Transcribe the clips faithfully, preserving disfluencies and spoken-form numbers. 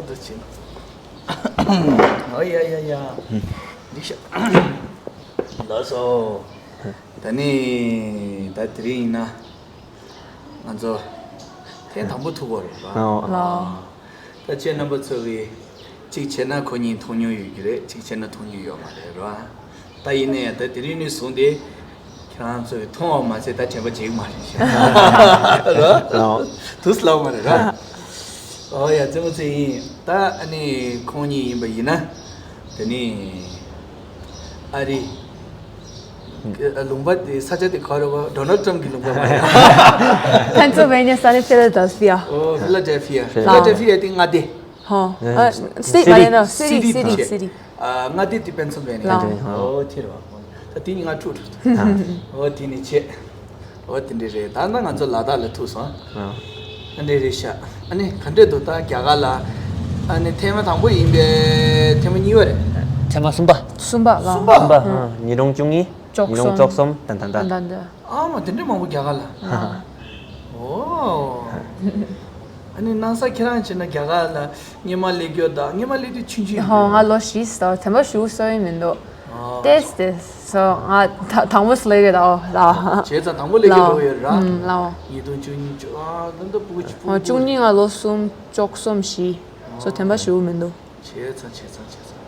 འདུ་བྱེད། ཨོ་ཡ་ཡ་ཡ། འགྲིག་ཤག་ལགས་སོ། ད་ནི་ད་དེ་རིང་ཡིན་ན་ང་ཚོ་ཐེངས་དང་པོ་ཐུག་པ་རེད་པ། ཨོ། ལགས། ད་ཁྱེད་རྣམ་པ་ཚོ་གིས་གཅིག་བྱས་ན་ཁོ་གཉིས་མཐོང་མྱོང་ཡོད་ཀྱི་རེད། གཅིག་བྱས་ན་མཐོང་མྱོང་ཡོད་མ་རེད་ར། ད་ཡིན་ནའི་ད་དེ་རིང་ནས་བཟུང་སྟེ་ཁྱེད་རང་ཚོས་མཐོང་བ་མ་ཟད་ད་དྲན་པ་བརྗེད་ཀྱི་མ་རེད་ཤག་ར། དུས་ལབ་མ་རེད་ར། ཨོ་ཡ། རྩེད་མོ་རྩེ་ཡིན། ད་ཨ་ནི་ཁོང་གཉིས་ཡིན་པ་ཡིན་ན་དེ་ནི་ཨ་རི་ལུང་པ་དེ་ས་ཆ་དེ་ག་རེ་བ། ཌོ་ནལ་ཊམ་གྱི་ལུང་པ་མ་རེད། Pennsylvania Sunny Philadelphia. ཨོ། ཕི་ལ་ཌེལ་ཕི་ཡ། ཕི་ལ་ཌེལ་ཕི་ཡ་དེ་མངའ་སྡེ། ཧོ། ཨ། སི་ཊི་མ་ཡིན་ནོ། སི་ཊི། སི་ཊི། སི་ཊི། ཨ། མངའ་སྡེ་དེ་པེན་སིལ་ཝེ་ནི་ཡ། ལགས། ཨོ་དེ་རེད་བ། ད་དེ་ནི་ང་ཁྲུག་ཁྲུག་ཨོ་དེ་ནི་བྱས། ཨོ་དེ་འདྲ་རེད། ད་ལྟ་ང་ཚོ་ལ་དྭགས་ལ་ཐུག་སོང་། ཨ་འདྲ་རེད་ཤག་ཨ་ནི་ག་འདྲས་འདུག་ད་རྒྱ་གར་ལ་ཨ་ནི་ཐེངས་མ་དང་པོ་ཡིན་པས། ཐེངས་མ་གཉིས་པ་རེད། ཐེངས་མ་གསུམ་པ། གསུམ་པ་ལགས། གསུམ་པ། ཨ། ཉིས་སྟོང་བཅུ་གཉིས། བཅུ་གསུམ། ཉིས་སྟོང་བཅུ་གསུམ། ད་ད་ད། ད་ད་ད། ཨ་མ་དེ་འདྲ་མང་པོ་རྒྱ་གར་ལ། ཨོ། ཨ་ནི་སྣང་ས་ཁྱེད་རང་བྱས་ན་རྒྱ་གར་ལ་སྔོན་མ་སླེབས་རྒྱུ་དང་། སྔོན་མ་སླེབས་དུས་ཆུང་ཆུང་ཡིན། ཧོ། ང་ལོ་བཞི་ཙམ། དེ་འདྲ་ཞེ་པོ་སོ་ཡིན་མི་འདུག་ཨོ། ཏེས་ཏེས་སོ་ང་ད་དང་པོ་སླེབས་ཀྱི་ད། ཨོ་ལགས། བྱས་ཙང་དང་པོ་སླེབས་ཀྱི་ལོ་ཡོད་ར། ཨུམ་ལགས། ཉིས་སྟོང་བཅུ་གཉིས། བཅུ། ཨ་ད་ལྟ་ཕྲུ་གུ་ཕྲུ་གུ། ཨོ་བཅུ་གཉིས། ང་ལོ་གསུམ། བཅུ་གསུམ། བཞི་སོ་དེ་འདྲ་ཞེ་པོ་མི་འདུག་བྱས་ཙང་བྱས་ཙང་བྱས་ཙང་།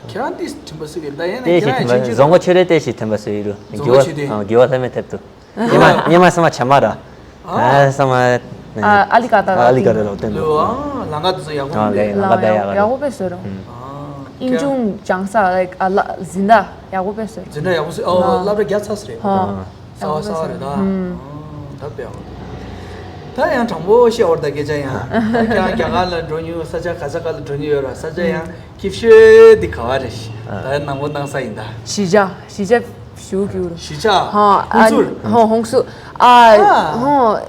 ཁྱེད་རང་ཏིས་དྲན་པ་གསོས་ཡོད། ད་ཡིན་ན་ཏེ་ཁྱེད་ཞིག་རང་དྲན་པ། ཡིན་ཕྱིན་ཆད། རྫོང་དཀར་ཆོས་སྒྲོན་ཏེ་ཞིག་དྲན་པ་གསོས་ཡོད་རུ། རྫོང་དཀར་ཆོས་སྒྲོན། རྒྱུ་བ། ཨ། རྒྱུ་བ་ལྷ་མོའི་དེབ་ཏུ། སྔོན་མ། སྔོན་མ་སྔོན་མ་བྱ་མ་ར། ཨ། ཨ་སྔོན་མ། ཨ། ཨ་ལི་ཀ་ཏ། ཨ་ལི་ཀ་ཏ་ལ་བསྟན་ལོ། ཨ། ལམ་ཁ་དེ་ཚོ་ཡག་པོ། ཨ་ལེ། འདུག་ལམ་ཁ་ད་ཡག་ཡག་པོ་དཔེ་བཟོས་རུ། ཨ། ཨིན་ཅུང་ལྗང་ས། ལའིཀ། ཨ། ལ་འཛིན་གྲྭ་ཡག་པོ་དཔེ་བཟོས་རུ། འཛིན་གྲྭ་ཡག་པོ་བཟོས། ཨོ། ཨ། སློབ་གྲྭ་རྒྱ་ཚ་ས་རེད། ཧོ། གསར་པ་གསར་པ་རེད་ད། ཨུམ། ད་དཔེ་ཡག་པོ། ད་ཡང་དྲང་པོ་བཤད་པར་ད་སྐད་ཆ་ཡང་། ད་ཁྱེད་རང་རྒྱ་གར་ལ་འགྲོ་མྱོང་། ས་ཆ་ག་ས་ག་ལ་འགྲོ་མྱོང་ཡོད་ར། ས་ཆ་ཡང་སྐྱིད་ཤོས་དེ་ག་བ་རེད། ད་ནང་པོ་སྣང་ས་ཡིན་ད། གཞིས་ཆགས། གཞིས་ཆགས་ཞུ་རྒྱུ་རུ། གཞིས་ཆགས། ཧོ། ཨ། ཧུན་སུར། ཧོ། ཧུན་སུར། ཨ། ཨ། ཧོ།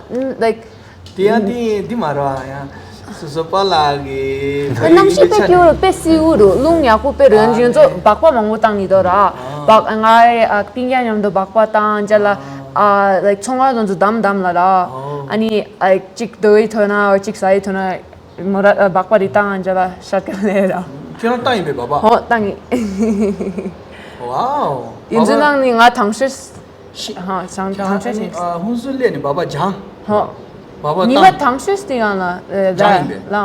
ལའིཀ། དེ་ཡང་དེ་འདི་མ་རེད་ཡང་། སོ་སོ་པཱ་ལགས་ཀྱི་ཨ། གནམ་གཤིས་དཔེ་སྐྱིད་པོ་རུ། དཔེ་བསིལ་པོ་རུ། རླུང་ཡག་པོ་དཔེ་རུ། ཨ། ཡང་ཅིག་ང་ཚོ་སྦག་སྦག་མང་པོ་བཏང་ཡི་དོ་ར། ཨ། སྦག་ང་རེ། ཨ། སྤུན་ཀྱག་མཉམ་དུ་སྦག་སྦག་བཏང་རྗེས་ལ། ཨ། ལའིཀ་ཚོང་པ་དེ་ཚོ་བསྡམས་བསྡམས་ལ་ར། ཨ། ཨ་ནི། ཨ། གཅིག་དོ་ཡི་ཐོག་ན་གཅིག་ཟ་ཡི་ཐོག་ན། མོ་ར། ཨ། སྦག་སྦག་རེ་བཏང་རྗེས་ལ་ཤར་ཀ་ལེ་ར། ཁྱེད་རང་བཏང་ཡིན་པས་སྦག་སྦག་ཧོ། བཏང་ཡིན། ཝའོ། ཡིན་ཚུལ་ནང་ནི་ང་དང་ཤོས། ཤི། ཧ། ཅང་ཁྱེད་ཐང་ཆད་ཨ་ནི་ཤིང་། ཨ། ཧུན་སུར་སླེབས་ནས་སྦག་སྦག་སྦྱངས། ཧོ། སྦག་སྦག་ཉི་མ་བཏང་། དང་ཤོས་དེ་ཡང་ལ། ཨེ། ད་སྦྱངས་ཡིན་པས། ལའོ།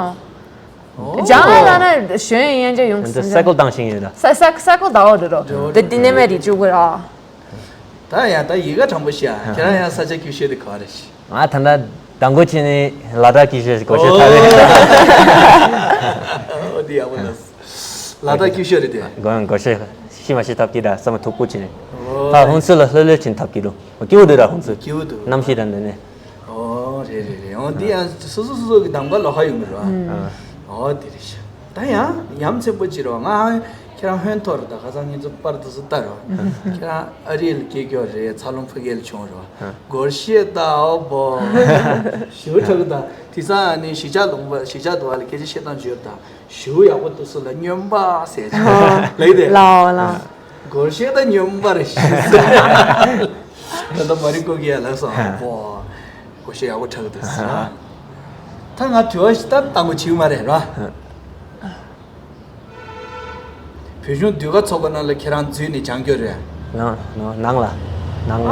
ཨོ། སྦྱངས་ལ་ན་གཞོན་ཡན་ཆད་ཡོང་། འདི་སའི་ཀལ་བཏང་ཤིང་ཡོད་ད། ས། ས། སའི་ཀལ་ད་འོ་འདྲ་རོ། འདྲ་བོ་འདི་འདྲ་འདི་ནས་མེད་རེད་བཅུག་གི་ར། ད་ཡ་ད་ཡི་ག་དྲང་པོ་བཤད་ཨ། ཁྱེད་རང་ཡང་ས་ཆ་སྐྱིད་ཤོས་དེ་ག་རེད། ང་ད་ལྟ་མདང་དགོང་ཕྱིན་ནས་ལ་དྭགས་སྐྱིད་ཤོས་སྒོར་གཞས་འཁྲབ་པས། ཨོ་འདི་ཡག་པོ་ལ། ལ་དྭགས་སྐྱིད་ཤོས་རེད་དེ། སྒོར་སྒོར་གཞས་ཤི་མ་ཤི་འཁྲབ་ཀྱི་ར། ས་མ་ཐུག་པོ་ཕྱིན་ནས། ཨོ། ད་ཧུན་སུར་ལ་ལྷོད་ལྷོད་ཕྱིན་འཁྲབ་ཀྱི་འདུག་སྐྱིད་པོ་འདུག་ར་ཧུན་སུར། སྐྱིད་པོ་འདུག་གནམ་གཤིས་དང་འདི་ནས། ཨོ་རེད་རེད་རེད། ཨོ་འདི་ཡང་སོ་སོ་སོ་སོ་གི་གདམ་ག་ལོགས་ཀ་ཡོང་གི་རེད་བ། ཨོ་དེ་རེད་ཤག་ད་ཡང་ཡ་མཚན་པོ་ཅིག་རེད་བ། ང་ཁྱེད་རང་ཧོན་ཐོར་ད་ཁ་སང་ངེད་ཚོ་པར་དེ་ཚོ་ལྟ་རེད་བ། ཁྱེད་རང་ཨ་རི་ལ་སྐྱེས་རྒྱུ་རེད། འཚར་ལོངས་ཕ་གི་ལ་བྱུང་རེད་བ། སྒོར་གཞས་ད་ཨོ་བོ། ཞེ་པོ་འཁྲབ་གི་ད། དེང་སང་ཨ་ནི་གཞིས་ཆགས་ལུང་པ་གཞིས་ཆགས་དུ་བ་ལ་སྐད་ཆ་བཤད་སྟངས་བརྗོད་ད། ཞེ་པོ་ཡག་པོ་འདུག་སུ་ལ་སྨྱོན་པ་ཟེར་ཅིག་ལབ་དེ། ལའོ་ལའོ། སྒོར་གཞས་ད་སྨྱོན་པ་རེད་ཤི། ད་ལྟ་མ་རི་ཀོ་གི་ཡ་ལབ་སོང་། ཧ། བོ། སྒོར་གཞས་ཡག་པོ་འཁྲབ་གི་འདུག་ཟེར། ད་ང་དྲི་བ་ཞིག་ད་བཏང་དགོས་བྱེད་ཀྱི་མ་རེད་ར། བོད་གཞུང་ཟློས་གར་ཚོགས་པ་ནང་ལ་ཁྱེད་རང་འཛུལ་ནས་སྦྱང་རྒྱུ་རེད། ནང་ནང་ལ། ནང་ལ།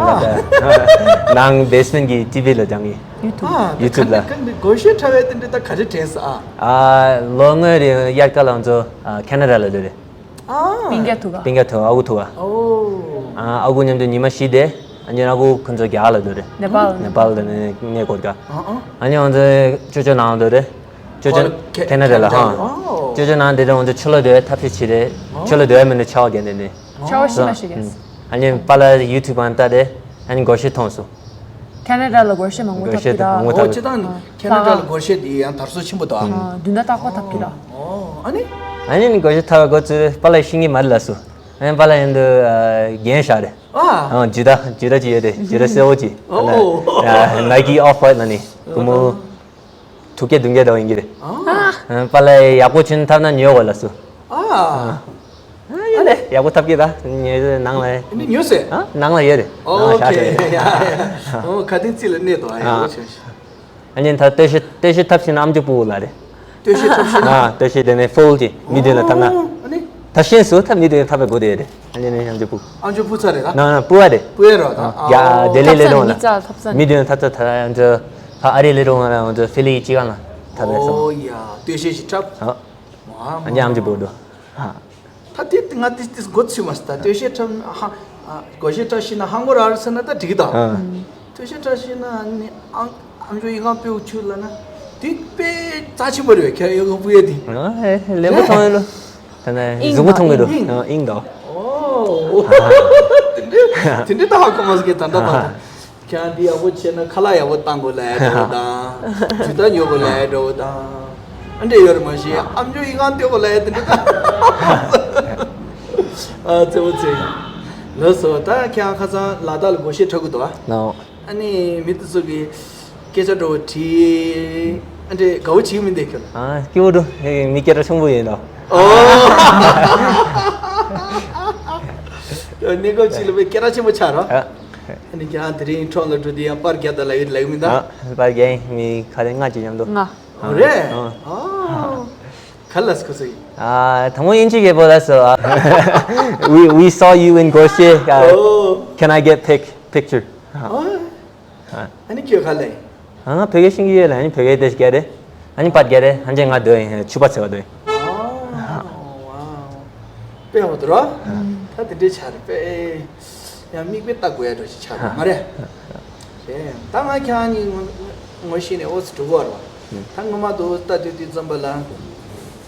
ཨ། ནང་བེ་སི་མེན་ཊི་གི་ཊི་ཝི་ལ་སྦྱང་གི། ཡུ་ཊུབ། ཨ། ཡུ་ཊུབ་ལ། ག་འདི་སྒོར་གཞས་འཁྲབ་པའི་དེ་འདྲ་ད་ག་རེ་དྲན་སོང་ཨ། ཨ། ལོ་སྔོན་རེད། དབྱར་ཁ་ལ་ང་ཚོ་ཨ། ཁེ་ན་ཌ་ལ་སྡོད་རེད། ཨ། སྤུན་ཀྱག་ཐུག་ག་སྤུན་ཀྱག་ཐུག་ཨ་ཁུ་ཐུག་ག་ཨོ། ཨ། ཨ་ཁུ་མཉམ་དུ་ཉི་མ་བཞི་བསྡད། ཨ་ནི་ཨ་ཁུ་ཁོ་ཚོ་རྒྱ་གར་ལ་སྡོད་རེད། ནེ་པཱལ། ནེ་པཱལ་ལ་གནས་སྐོར་ག་ཨ་ཨ། ཨ་ནི་ང་ཚོ་ཅོ་ཅོ་ནང་སྡོད་རེད། ཅོ་ཅོ་ཨོ། ཁེ་ཁེ་ན་ཌ་ལ། ཁེ་ན་ཌ་ལ། ཧ། ཨོ། ཅོ་ཅོ་ནང་བསྡད་རེད། ང་ཚོ་ཆུ་ལ་སྡོད་ཐབས་ཤེས་བྱེད་རེད། ཨོ། ཆུ་ལ་སྡོད་མི་འདུག་ཆར་པ་བརྒྱབ་ནས་ནི། ཆར་པ་ཤི་མ་ཤི་རེད། ཨ་ནི་པཱ་ལགས་ཡུ་ཊུབ་ཨང་ལྟ་རེད། ཨ་ནི་སྒོར་གཞས་མཐོང་སོང་། ཁེ་ན་ཌ་ལ་སྒོར་གཞས་མང་པོ་སྒོར་གཞས་འཁྲབ་ཀྱི་ར། མང་པོ། ཨོ། འཁྲབ་སྤྱིར་བཏང་ཨ། ཁེ་ན་ཌ་ལ་སྒོར་གཞས་འདི་ཡང་དར་སྲོལ་ཆེན་པོ་འདུག་ཨ། ཨ། བདུན་ཟླ་རྟག་པར་འཁྲབ་ཀྱི་ར། ཨོ། ཨ་ནི། ཨ་ནི་སྒོར་གཞས་འཁྲབ་པའི་སྒོ་ཚུད་པཱ་ལགས་ཤེས་ཀྱི་མ་རེད་ལབ་སོང་། ཨ་ནི་པཱ་ལགས་ཡང་འདི་ཨ། རྒན་ཤག་རེད། ཨ། ཨ། ཇུ་ཏ་ཇུ་ཏ་ཅིག་ཡོད་རེད། ཇུ་ཏ་གསལ་པོ་ཅིག་ཨོ། ཨ། ནའི་ཀི་ཨོཕ་ཝའིཊ་ནང་ནས་སྒོར་མོ་དྲུག་བརྒྱ་བདུན་བརྒྱ་འདྲ་བོ་ཡིན་གྱི་རེད། ཨ། ཨ། པཱ་ལགས་ཡག་པོ་བྱུང་ཐབས་ན་ཉོ་དགོས་ལབ་སོང་། ཨ། ཨ། ཡིན་ལེ། ཡག་པོ་འཁྲབ་ཀྱི་ར། ངའི་ནང་ལ། ཨ་ནི་ཉོས་ཟེར། ཨ། ནང་ལ་ཡོད་རེད། ཨོ་ནང་ལ་ཁེ། བཞག་ཡོད་རེད། ཡ་ཡ། ཨོ་ཁ་སྟེང་རྩིས་ལ་གནས་འདུག་ཨ། ཡག་པོ་བྱུང་ཤག་ཨ་ནི་ད་ལྟོས་ཤི་ལྟོས་ཤི་འཁྲབ་ཤེས་ན་ཨམ་ཅོག་ཕྲུ་གུ་ལ་རེད། སྟོད་གཞས་འཁྲབ་ཤེས་ན། ཨ། སྟོད་གཞས་དེ་ནས་ཕུལ་གྱི་མི་མདུན་ལ་འཁྲབ་ན། ཨོ། ཨ་ནི། ད་ཤེས་སོང་། ད་མི་མདུན་འཁྲབ་པའི་སྒོ་དེ་རེད། ཨ་ནི་ནས་ཡང་ཅིག་ཕུལ། ཨ་ཅོ་ཕུལ་ཚར་རེད་ད། ན་ན་ཕུལ་བ་རེད། ཕུལ་ཡ་རོ་ད། ཨ། ཡ་ཨོ། དེ་ལས་ལས་རོང་ལ། ཐབས་ས་ནི་ཚ་ཐབས་ས་མི་མདུན་འཁྲབ་ཚར། ད་ཡང་ཅིག་ཕ་ཨ་རི་ལས་རོང་ལ་ཡང་ཅིག་ཕི་ལི་ཅི་ག་ལ་འཁྲབ་པའི་ཨོ་སོང་། ཡ་སྟོད་གཞས་ཞིག་འཁྲབ། ཨ། ཨ་ནི་ཡང་ཅིག་ཕུལ་འགྲོ། ཨ། ད་དེ་ང་དེ་དེ་མགོ་ཚོས་མ་སོང་། ད་སྟོད་གཞས་འཁྲབ་ཧ། ཨ། སྒོར་གཞས་འཁྲབ་ཤེས་ན་ཧང་གོ་ར་ར་ཟེར་ན་ད་འགྲིག་གི་ད། ཨ། སྟོད་གཞས་འཁྲབ་ཤེས་ན་ནི་ཨང་ཨམ་ཅོག་ཡི་གང་སྤེལ་ཆུ་ལ་ན་དེ་དཔེ་རྩ་ཆེན་པོ་རེད་བས། ཁྱེད་ཡོད་གི་སྤུ་ཡས་དེ། ཨ། ལེགས་པོ་མཐོང་ཡོད་ལོ། ད་ནས་ཨིང་གཟུགས་པོ་མཐོང་གི་འདུག། ཨིང་། ཨ། ཨིང་དང་། ཨོ། དེ་འདྲའི་དེ་འདྲའི་ད་ཧ་གོ་མ་སོང་གི་ད་ད་ད། ཁྱེད་རང་འདི་ཡག་པོ་བྱས་ན་ཁ་ལག་ཡག་པོ་བཏང་དགོས་ལབ་ཡ་འདྲ་བོ་དང་། ཇུས་ཏ་ཉོ་དགོས་ལབ་ཡ་འདྲ་བོ་དང་། ཨ་འདྲས་ཡོད་རེད་མ་གཞི་ཨམ་ཅོག་ཡི་གང་སྟོན་དགོས་ལབ་ཡ་དེ་འདྲ་དང་། ཨ་ཙེ་བོ་ཙེ། ལགས་སོ། ད་ཁྱེད་རང་ཁ་སང་ལ་དྭགས་ལ་སྒོར་གཞས་འཁྲབ་གི་འདུག་ཨ། ལགས། ཨ་ནི་མི་དེ་ཚོ་གིས་སྐད་ཆ་འདྲ་བོ་དྲིས། ཨ་འདྲས་དགའ་བོ་བྱེད་ཀྱི་མི་འདུག་ཁྱོད་ལ། ཨ། སྐྱིད་པོ་འདུག། ཧེ། མི་སྐད་གྲགས་ཆེན་པོ་ཡིན་ནོ། ཨོ། གནས་སྐབས་གཅིག་ལ་དཔེ་སྐད་གྲགས་ཆེན་པོ་ཆགས་རོ། ཨ། ཨ་ནི་ཁྱེད་རང་དེ་རིང་འཕྲོ་ལ་འགྲོ་དུས་ཡང་པར་རྒྱག་དང་ལབ་ཡོད་ལབ་ཡོད་མིན་ད། ཨ། པར་རྒྱག་ཡིན། མི་ག་རེ་ལྔ་ཅིག་མཉམ་དུ། ལྔ། ཨོ་རེད། ཨ། ཨ། ག་ལ་སྐུ་སུ་ཡིན། ཨ། དང་པོ་དབྱིན་ཇི་གི་པོ་ལ་སོ། We we saw you in Gorshe. Uh, ཨོ། Can I get pic picture? ཨོ། ཨ། ཨ་ནི་ཁྱོད་ག་ལ་ཡིན། ཨ། ང་བོད་སྐད་ཤེས་ཀྱི་ཡོད་ལ། ཨ་ནི་བོད་སྐད་དེ་རྒྱག་རེད། ཨ་ནི་པར་རྒྱག་རེད། ཨ་ནི་ང་སྡོད་ཡིན། ཕྱུ་པ་འཚོལ་བ་སྡོད་ཡིན། ཨོ། ཝའོ། དཔེ་ཡག་པོ་འདུག་རོ། ད་དེ་འདྲའི་ཆ་རེད། དཔེ་ཡང་མིག་དཔེ་ལྟ་དགོས་ཡ་འདྲ་ཞིག་ཆགས་འདུག་མ་རེད། རེད། ད་ང་ཁྱེད་རང་གཉིས་ངོ་ངོ་ཤེས་ནས་ཨོ་ཙི་འགྲོ་གི་རེད་བ། ད་སྔོན་མ་དུ་ལྟ་དུས་དུས་ཙམ་པ་ལ་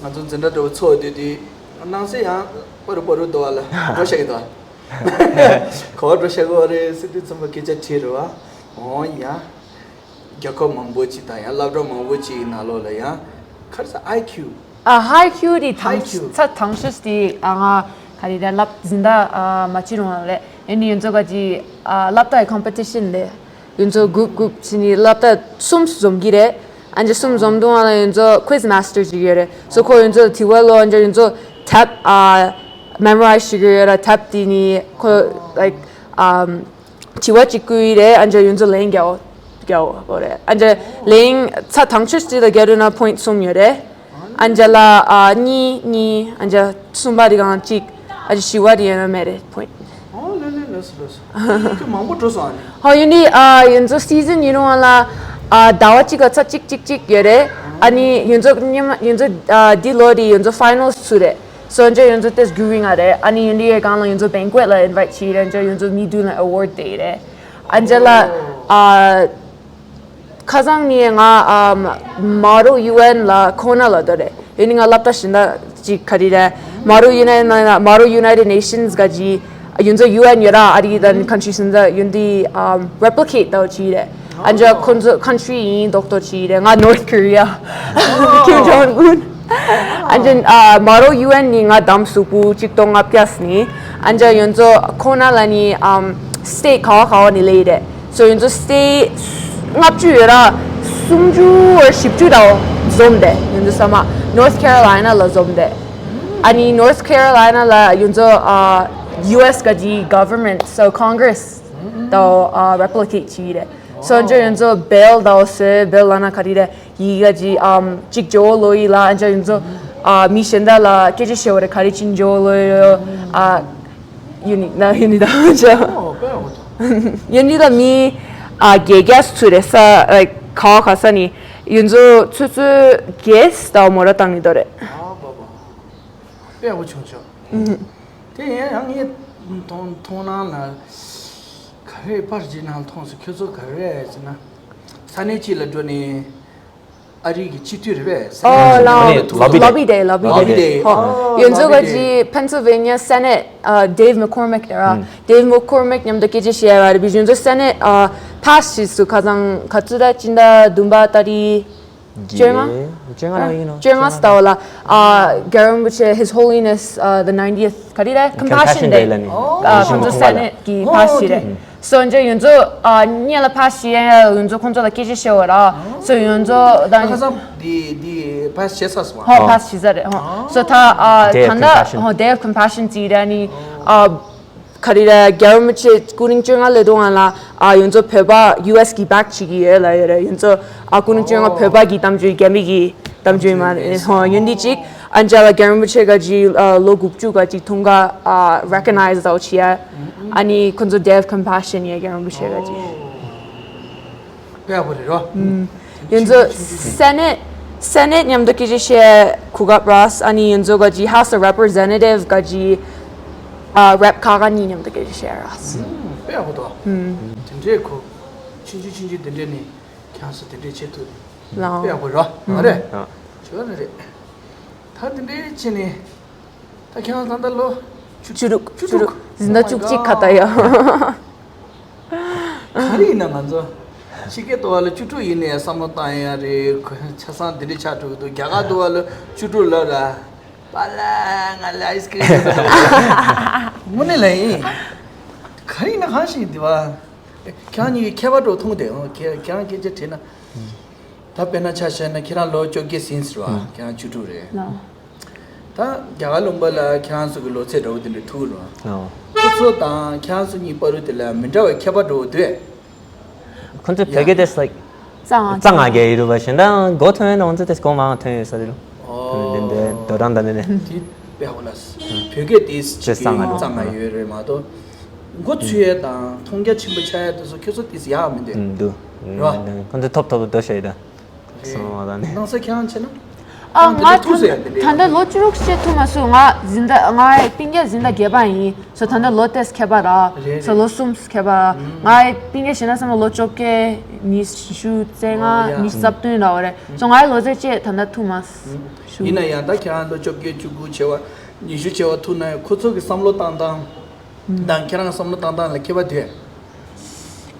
ང་ཚོ་འཛིན་གྲྭ་འདྲ་བོ་ཚོགས་དུས་དུས་སྣང་སེ་ཡང་པ་རུ་པ་རུ་འདུག་བ་ལ་འགྲོ་ཤག་གི་འདུག་བ། ག་བ་འགྲོ་ཤག་གི་བ་རེད་ཟེར་དུས་ཙམ་པ་སྐད་ཆ་དྲིས་རེད་བ། ཨོ་ཡ། རྒྱལ་ཁབ་མང་པོ་ཅིག་དང་ཡང་སློབ་གྲྭ་མང་པོ་ཅིག་གི་ནང་ལོགས་ལ་ཡང་ག་རེ་ཟེར། ཨའི་ཀིའུ། ཨ། ཧའི་ཀིའུ་དེ་ཧའི་ཐང་ཀིའུ། ཚ་ཐང་ཤོས་དེ། ཨ། ང་ག་རེ་རེད། ལབ་འཛིན་གྲྭ་ཨ་མ་བྱེད་རུང་བ་རེད། ཡིན་ནི་ཡོན་ཚོ་ག་ཅི། ཨ། སློབ་གྲྭའི་ཀམ་པི་ཊི་ཤན་རེད། ཡོན་ཚོ་གུབ་གུབ་བྱས་ནི་སློབ་གྲྭ་གསུམ་འཛོམས་ཀྱི་རེད། ཨ་ནི་གསུམ་འཛོམས་དུས་ང་ལ་ཡོན་ཚོ་ཀུ་ཛི་མཱ་སི་ཊར་བྱེད་ཀྱི་ཡོད་རེད། སོ་ཁོ་ཡོན་ཚོ་དྲི་བ་ལོ། ཨ་ནི་ཡོན་ཚོ་ཊེབ་ཨ་མེ་མོ་རའི་ཛི་བྱེད་ཀྱི་ཡོད་རེད། ཊེབ་དེ་ནི་ཁོ་ལའིཀ་ཨམ། དྲི་བ་གཅིག་བསྐུར་ཡི་རེད། ཨ་ནི་ཡོན་ཚོ་ལན་རྒྱག་རྒྱག་དགོས་རེད། ཨ་ནི་ལན་ཚ་ཐང་ཤོས་ཅིག་ལ་རྒྱག་འདོད་ན་པོ་ཡིན་ཊི་གསུམ་ཡོད་རེད། ཨ་ནི་ལ་ཨ་གཉིས་གཉིས། ཨ་ནི་གསུམ་པ་དེ་གང་གཅིག་ཨ་ནི་བཞི་པ་དེ་ཡོད་ན་མེད་རེད། པོ་ཡིན་ཊི། ཨོ་ལེ་ལེ་ལེ་སོ་ལེ་སོ། ཁྱོད་མང་པོ་འགྲོ་སོང་ཨ་ནི། ཧོ། ཡོན་ཏི་ཨ་ཡོན་ཚོ་སི་ཛན་ཡིན་རུང་ལ་ཨ་ཟླ་བ་གཅིག་ག་ཚ་གཅིག་གཅིག་གཅིག་ཡོད་རེད། ཨ་ནི་ཡོན་ཚོ་ཉི་མ་ཡོན་ཚོ་ཨ་འདི་ལོ་དེ་ཡོན་ཚོ་ཕའི་ནལ་སི་ཚུད་རེད། སོ་ཨ་ནི་ཡོན་ཚོ་ཏེས་གུ་རིང་ང་རེད། ཨ་ནི་ཡོན་ཏི་ཡའི་སྒང་ལ་ཡོན་ཚོ་བེང་ཀུ་ཨེཊ་ལ་ཨིན་ཝའི་ཊི་བྱས་རེད། ཨ་ནི་ཡོན་ཚོ་མི་མདུན་ལ་ཨེ་ཝོར་ཌི་སྟེར་རེད། ཨ་ནི་ལ་ཨ་ཁ་སང་ནི་ང་ཨ་མ་རོ་ཡུ་ཨེན་ལ་ཁོ་ན་ལ་འགྲོ་རེད། ཡོན་ཏི་ང་སློབ་གྲྭ་གཞན་དག་ཅིག་ག་རེ་རེད། མ་རོ་ཡུ་ནའི་མ་རོ་ཡུ་ནའི་ཊེཌ་ནེ་ཤན་སི་ག་ཅི་ཡོན་ཚོ་ཡུ་ཨེན་ཡོད་ར། ཨ་རི་དང་ཁན་ཊི་རི་གཞན་དག་ཡོན་ཏི་ཨ་རེབ་ལི་ཀེཊ་ཏའོ་བྱས་རེད། ཨ་ནི་ཁོ་ཚོ་ཁན་ཊི་རི་ཡིན་ཌོག་ཊར་བྱས་རེད། ང་ནོར་ཐི་ཀོ་རི་ཡ། ཀིམ་ཇོང་ཨུན། ཨ་ནི་ཨ་མ་རོ་ཡུ་ཨེན་ནི་ང་འདམ་གཟུགས་པོ་གཅིག་སྟོང་ལྔ་བརྒྱ་ནི། ཨ་ནི་ཡོན་ཚོ་ཁོ་ན་ལ་ནི་ཨམ་སི་ཊེཊ་ག་བ་ག་བ་ནི་ལེ་རེད། སོ་ཡོན་ཚོ་སི་ཊེཊ་ལྔ་བཅུ་ཡོད་ར། སུམ་ཅུ་བཞི་བཅུ་ཏའོ་འཛོམས་ཏེ་ཡོན་ཚོ་ས་མ་ནོར་ཐི་ཀེ་རོ་ལའི་ན་ལ་འཛོམས་ཏེ། ཨ་ནི་ནོར་ཐི་ཀེ་རོ་ལའི་ན་ལ་ཡོན་ཚོ་ཨ་ཡུ་ཨེས་ག་ཅི་གོ་ཝར་མེན་ཊི་སོ་ཀོང་གྲེ་སི་ཏའོ་ཨ་རེབ་ལི་ཀེཊ་བྱས་རེད། སོ་ཨ་ནི་ཡོན་ཚོ་བེལ་ཏའོ་སེ་བེལ་ལ་ན་ག་རེ་རེད། ཡི་ག་ཅི་ཨམ་གཅིག་ཇོ་ལོ་ཡི་ལ་ཨ་ནི་ཡོན་ཚོ་ཨ་མི་གཞན་དག་ལ་སྐད་ཆ་བཤད་པ་རེད། ག་རེ་ཅིན་ཇོ་ལོ་ཡོ་ཨ་ཡུ་ནི་ན་ཡུ་ནི་ད་ཇོ། ཨོ་དཔེ་ཡག་པོ་འདུག། ཡུ་ནི་ད་མི་ཨ་བརྒྱད་བརྒྱ་ཚུད་རེད་ས། ལའིཀ་ག་བ་ག་ས་ནི་ཡོན་ཚོ་ཚོ་ཚོ་གེས་ད་མོ་ར་བཏང་ནི་དོ་རེད། ཨ་བ་བ། དཔེ་ཡག་པོ་བྱུང་ཆོག། ཨུ་ཧུ། དེ་ཡང་ཡང་ངས་མཐོང་མཐོང་སྣང་ལ་ག་རེ་པར་ཇི་ནང་མཐོང་སོང་། ཁྱོད་ཚོ་ག་རེ་ཟེར་ན་ས་གནས་གཅིག་ལ་འགྲོ་ནས་ཨ་རི་གི་སྤྱི་འཐུས་རེད་པས། ས་ཨོ་གནས་ལ་གཅིག་ལ་འགྲོ་ལོ་བི་ལོ་བི་ཌེ་ལོ་བི་ལོ་བི་ཌེ། ཌེ། ཧོ། ཨོ་ཡོན་ཚོ་ལོ་བི་ག་ཌེ། ཅི་ཕེན་སིལ་ཝེ་ནི་ཡ་སེ་ནེ་ཊི་ཨ་ཌེབ་མེ་ཀོར་མིག་ར། ཨུ། ཌེབ་མེ་ཀོར་མིག་མཉམ་དུ་སྐད་ཆ་བཤད་ཡ་ར་བི་ཡོན་ཚོ་སེ་ནེ་ཊི་ཨ་ཕ་སི་བྱས་སུ་ཁ་སང་ག་ཚོད་ད་སྤྱི་ཟླ་བདུན་པ་ཏ་རིག་བཅོ་ལྔ། བཅོ་ལྔ་ལ་ཡིན་ནོ། བཅོ་ལྔ་ལྟ་བུ་ལ་ཨ་རྒྱལ་བ་རིན་པོ་ཆེ་His Holiness uh, the ninetieth ག་རེ་རེད། Compassion Day ལ་ནི་ཨ་ཁོང་ཚོ་སེ་ནེ་ཊི་གི་ཕ་སི་བྱས་རེད། སོ་ཨ་ནི་ཡོན་ཚོ་ཨ་སྔོན་ལ་ཕ་སི་བྱས་ཡོན་ཚོ་ཁོང་ཚོ་ལ་སྐད་ཆ་བཤད་པ་ར། སོ་ཡོན་ཚོ་དང་ཁ་སང་འདི་འདི་ཕ་སི་བྱས་ས་སོང་། ཧོ་ཕ་སི་བྱས་ས་རེད། ཧོ་སོ་ད་ཨ་Day of ད་ལྟ་Compassion ཧོ་Day of Compassion བྱས་ར་ནི་ཨ། ག་རེ་རེད། རྒྱལ་བ་རིན་པོ་ཆེ་སྐུ་ཕྲེང་བཅོ་ལྔ་སླེབས་དུས་ང་ལ་ཨ་ཡོན་ཚོ་བོད་པ་ཡུ་ཨེས་གི་བེག་བྱེད་ཀྱི་ཡོད་ལ་ཡོད་རེད། ཡོན་ཚོ་ཨ་སྐུ་ཕྲེང་བཅོ་ལྔ་བོད་པ་གི་གཏམ་བརྗོད་རྒྱ་མི་གི་ གཏམ་རྒྱུད་མ་རེད་ཧོ་ཡོན་ཏི་ཅིག་ཨན་ཅ་ལ་རྒན་རིན་པོ་ཆེ་ག་ཅིག་ལོ་དགུ་བཅུ་ག་ཅིག་ཐུང་ག་རེ་ཀོ་ནའི་ཛི་ཟའོ་ཆི་ཡ། ཨ་ནི་ཁོ་ཚོ་deaf compassion ཡ་རྒན་རིན་པོ་ཆེ་ག་ཅིག་དཔེ་ཡག་པོ་རེད་རོ། ཡོན་ཚོ་སེ་ནེ་སེ་ནེ་མཉམ་དུ་སྐད་ཆ་བཤད་གོ་སྐབས་རག་ཨ་ནི་ཡོན་ཚོ་ག་ཅིག་House of Representative ག་ཅིག་ཨ་རེབ་ཁག་ག་གཉིས་མཉམ་དུ་སྐད་ཆ་བཤད་རག་དཔེ་ཡག་པོ་འདུག་དེ་འདྲའི་གོ་ཆུང་ཆུང་ཆུང་ཆུང་དེ་འདྲས་ནས་ཁྱེད་རང་ཚོ་དེ་འདྲས་བྱེད་ཐུབ་ལའོ། དཔེ་ཡག་པོ་རོ། ཨ་རེད། ཨ། བྱེད་པ་རེད། ད་དེ་འདྲས་བྱས་ནས་ད་ཁྱེད་རང་ད་ལྟ་ལོ་བཅུ་བཅུ་དྲུག་བཅུ་བཅུ་དྲུག་དྲུག་འཛིན་གྲྭ་བཅུ་གཅིག་ཁ་ད་ཡོད། ག་རེ་ཡིན་ན་ང་ཚོ་ཕྱི་རྒྱལ་དུ་བ་ལ་བཅུ་དྲུག་ཡིན་ནས་བསམ་བློ་བཏང་ཡ་རེད། ཆ་ཚང་དེ་འདྲས་ཆགས་འགྲོ་གི་འདུག་རྒྱ་གར་དུ་བ་ལ་བཅུ་དྲུག་ལབ་ར། པཱ་ལགས་ང་ལ་ཨའི་སི་ཀི་རིམ་དངོས་གནས་ལ་ཡིན། ག་རེ་ཡིན་ན་གང་ཞིག་འདི་བ། ཁྱེད་རང་གཉིས་ཀྱི་ཁྱད་པར་འགྲོ་མཐོང་དེ་ཁྱེད་རང་སྐད་ཆ་དྲིས་ན། ད་དཔེར་ན་ཆ་བཞག་ན་ཁྱེད་རང་ལོ་བཅོ་བརྒྱད་ཟིན་ཟེར་བ་ཁྱེད་རང་བཅུ་དྲུག་རེད། ད་རྒྱ་གར་ལུང་པ་ལ་ཁྱེད་རང་ཚོ་གི་ལོ་ཚད་འདྲ་བོ་དེ་འདྲ་ཐུག་རེད་བ། ཁོ་ཚོ་དང་ཁྱེད་རང་ཚོ་གཉིས་བར་དུ་དེ་ལ་མི་འདྲ་བའི་ཁྱད་པར་འདྲ་བོ་འདུག་ཁོ་ཚོ་བོད་སྐད་དེ་like གཙང་གཙང་ང་རྒྱལ་ཡིན་རུ་བ་ཞེ་འདྲ་མགོ་ཐོན་ཡོད་ན་ང་ཚོ་དེ་གོ་མང་ཐོན་ཡོད་ས་རེད་ལོ། འདི་འདི་དོ་རང་ད་ནི་ནི། དེ་དཔེ་ཧོ་ལ་བོད་སྐད་དེ་ཅིག་གཙང་ང་གཙང་ང་ཡོད་རེད་མ་གཏོགས། མགོ་ཚོས་ཡས་དང་མཐོང་རྒྱ་ཆེན་པོ་ཆགས་ཡས་དེ་ཚོ་ཁྱོད་ཚོ་དེ་ཡག་མི་འདུག་འདུག་རེད་བ། ཁོ་ཚོ་ཐོབ་ཐོབ་དོ་ཤ་ཡི་ད། སོང་བ་ད་ནི། སྣང་ས་ཁྱེད་རང་བྱས་ན། ཨ་ང་ད་ལྟ་ཐུག་ཟེར་ཡ་དེ་འདྲ་ད་ལྟ་ལོ་བཅུ་དྲུག་བྱེད་ཐུབ་མ་སོང་ང་འཛིན་གྲྭ་ང་སྤུན་ཀྱག་འཛིན་གྲྭ་བརྒྱད་པ་ཡིན། སོ་ད་ལྟ་ལོ་ཏོག་ཙམ་ཁྱད་པར་ར། རེད་སོ་རེད། ལོ་གསུམ་ཁྱད་པར་ར། ང་སྤུན་ཀྱག་བྱས་ན་བསམ་ན་ལོ་བཅོ་བརྒྱད་ཉི་ཤུ་རྩ་ལྔ་ཨོ་ཡ། ཉི་ཤུ་རྩ་བདུན་ར་བ་རེད། སོ་ང་ལོ་ཚད་བཅས་ད་ལྟ་ཐུག་མ་སོང་། ཡིན་ན་ཡང་ད་ཁྱེད་རང་ལོ་བཅོ་བརྒྱད་བཅུ་དགུ་བྱས་པ་ཉི་ཤུ་བྱས་པ་ཐུག་ན་ཡང་ཁོ་ཚོ་གི་བསམ་བློ་བཏང་སྟངས་དང་ཁྱེད་རང་བསམ་བློ་བཏང་སྟངས་ལ་ཁྱད་པར་འདུག་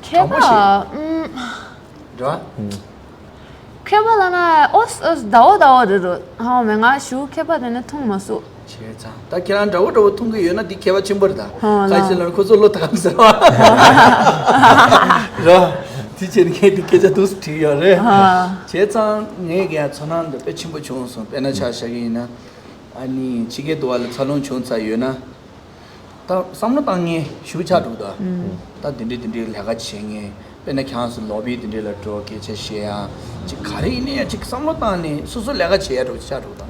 ཁྱད་དྲང་པོ་པར་ཞིག་ཨུམ། འགྲོ་ཨ། མཁས་པ་ལ་ན་ཨོ་ཨོ་ཟླ་བོ་ཟླ་བོ་རེད་རོ། ཧ་མེ་ང་ཞུ་མཁས་པ་དེ་ནས་མཐོང་མ་སོང་། བྱས་ཙང་ད་ཁྱེད་རང་འདྲ་བོ་འདྲ་བོ་མཐོང་གི་ཡོད་ན་འདི་མཁས་པ་ཆེན་པོ་རེད་ད། ཧོ་ཁ་ལ་ཅིག་ལ་ཁོ་ཚོ་བློ་ཐག་ཟེར་བ་རོ། དེ་བྱས་ནས་ངས་འདི་སྐད་ཆ་འདུག་སེ་དྲིས་ཡོད་རེད། ཧ། བྱས་ཙང་ངས་ཀྱང་ཚོར་སྣང་འདི་དཔེ་ཆེན་པོ་བྱུང་སོང་། དཔེར་ན་ཆ་བཞག་གི་ཡིན་ན་ཨ་ནི་ཕྱི་རྒྱལ་དུ་བ་ལ་འཚར་ལོངས་བྱུང་ཚར་ཡོད་ན། ད་བསམ་བློ་བཏང་མཁན་ཞུ་ཆགས་འདུག་ད། ད་དེ་འདྲའི་དེ་འདྲའི་ལས་ཀ་བྱེད་མཁན་དཔེར་ན་ཁྱེད་རང་ཚོ་ལོ་བི་དེ་འདྲའི་ལ་འགྲོ་སྐད་ཆ་བཤད་ཡ་ཅིག་ག་རེ་ཡིན་ན་ཡང་ཅིག་བསམ་བློ་བཏང་ནས་སོ་སོ་ལས་ཀ་བྱེད་ཡ་འགྲོ་ཆགས་འདུག་ད།